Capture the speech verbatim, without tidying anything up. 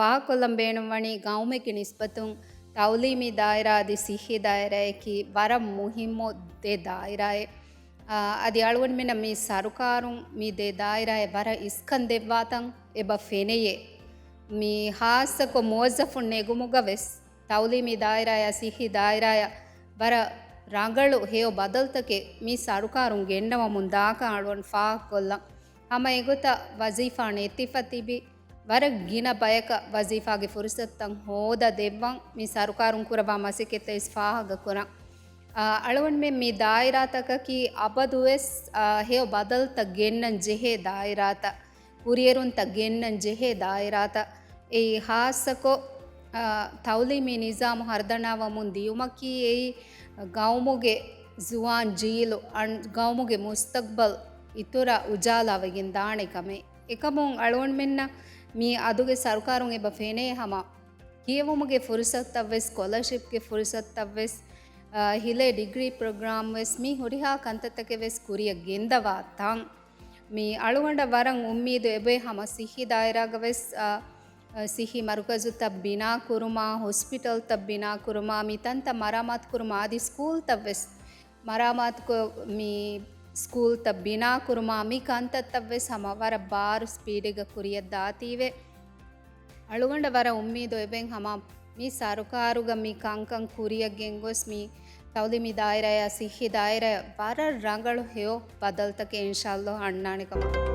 ފާހަގަކޮށްލަން ބޭނުންވަނީ ގައުމެއްގެ ނިސްބަތުން ތައުލީމީ ދާއިރާ އަދި ސިއްހީ ދާއިރާއަކީ ވަރަށް މުހިއްމު ދެ ދާއިރާއެއް. އާ، އަދި އަޅުގަނޑުމެންނަށް މި ސަރުކާރުން މި ދެ ދާއިރާއެއް ވަރަށް އިސްކަން ދެއްވާތަން އެބަ ފެނެޔޭ. މި ހާއްސަކޮށް މުވައްޒަފުން ނެގުމުގަ ވެސް ތައުލީމީ ދާއިރާއާ ސިއްހީ ދާއިރާއަށް ވަރަށް ރަނގަޅު ހެޔޮ ބަދަލުތަކެއް މި ސަރުކާރުން ގެންނަވަމުން ދާކަން އަޅުގަނޑު ފާހަގަކޮށްލަން. ހަމަ އެގޮތަށް ވަޒީފާ ނެތިފަ ތިބި ވަރަށް ގިނަ ބަޔަކަށް ވަޒީފާގެ ފުރުސަތުތައް ހޯދަ ދެއްވަން މި ސަރުކާރުން ކުރައްވާ މަސައްކަތްތައް ވެސް ފާހަގަކުރަން. އާ، އަޅުގަނޑުމެން މި ދާއިރާތަކަކީ އަބަދުވެސް، އާ، ހެޔޮ ބަދަލުތައް ގެންނަން ޖެހޭ ދާއިރާތައް، ކުރިއެރުންތައް ގެންނަން ޖެހޭ ދާއިރާތައް. އެއީ ހާއްސަކޮށް، އާ، ތައުލީމީ ނިޒާމު ހަރުދަނާވަމުން ދިޔުމަކީ އެއީ ގައުމުގެ ޒުވާން ޖީލު، އަން-، ގައުމުގެ މުސްތަގްބަލް އިތުރަށް އުޖާލާވެގެން ދާނެ ކަމެއް. އެކަމުން އަޅުގަނޑުމެންނަށް މި އަދުގެ ސަރުކާރުން އެބަ ފެނޭ ހަމަ ކިޔެވުމުގެ ފުރުސަތުތައް ވެސް، ސްކޮލަރޝިޕްގެ ފުރުސަތުތައް ވެސް، އާ، ހިލޭ ޑިގްރީ ޕްރޮގްރާމް ވެސް، މި ހުރިހާ ކަންތައްތަކެއް ވެސް ކުރިއަށް ގެންދަވާ ތަން. މި އަޅުގަނޑަށް ވަރަށް އުއްމީދު އެބޭ ހަމަ ސިއްހީ ދާއިރާގަ ވެސް، އާ، ސިއްހީ މަރުކަޒުތައް ބިނާ ކުރުމާ، ހޮސްޕިޓަލްތައް ބިނާ ކުރުމާ، މި ތަންތައް މަރާމާތު ކުރުމާ، އަދި ސްކޫލްތައް ވެސް މަރާމާތުކޮށް، މި ސްކޫލްތައް ބިނާ ކުރުމާ، މި ކަންތައްތައް ވެސް ހަމަ ވަރަށް ބާރު ސްޕީޑެއްގަ ކުރިއަށް ދާތީވެ. އަޅުގަނޑަށް ވަރަށް އުއްމީދު އެބެން ހަމަ މި ސަރުކާރުގަ މި ކަންކަން ކުރިއަށް ގެންގޮސް، މި ތައުލީމީ ދާއިރާއާ ސިއްހީ ދާއިރާއަށް ވަރަށް ރަނގަޅު ހެޔޮ ބަދަލުތަކެއް އިންޝާﷲ އަންނާނެ ކަމަށް.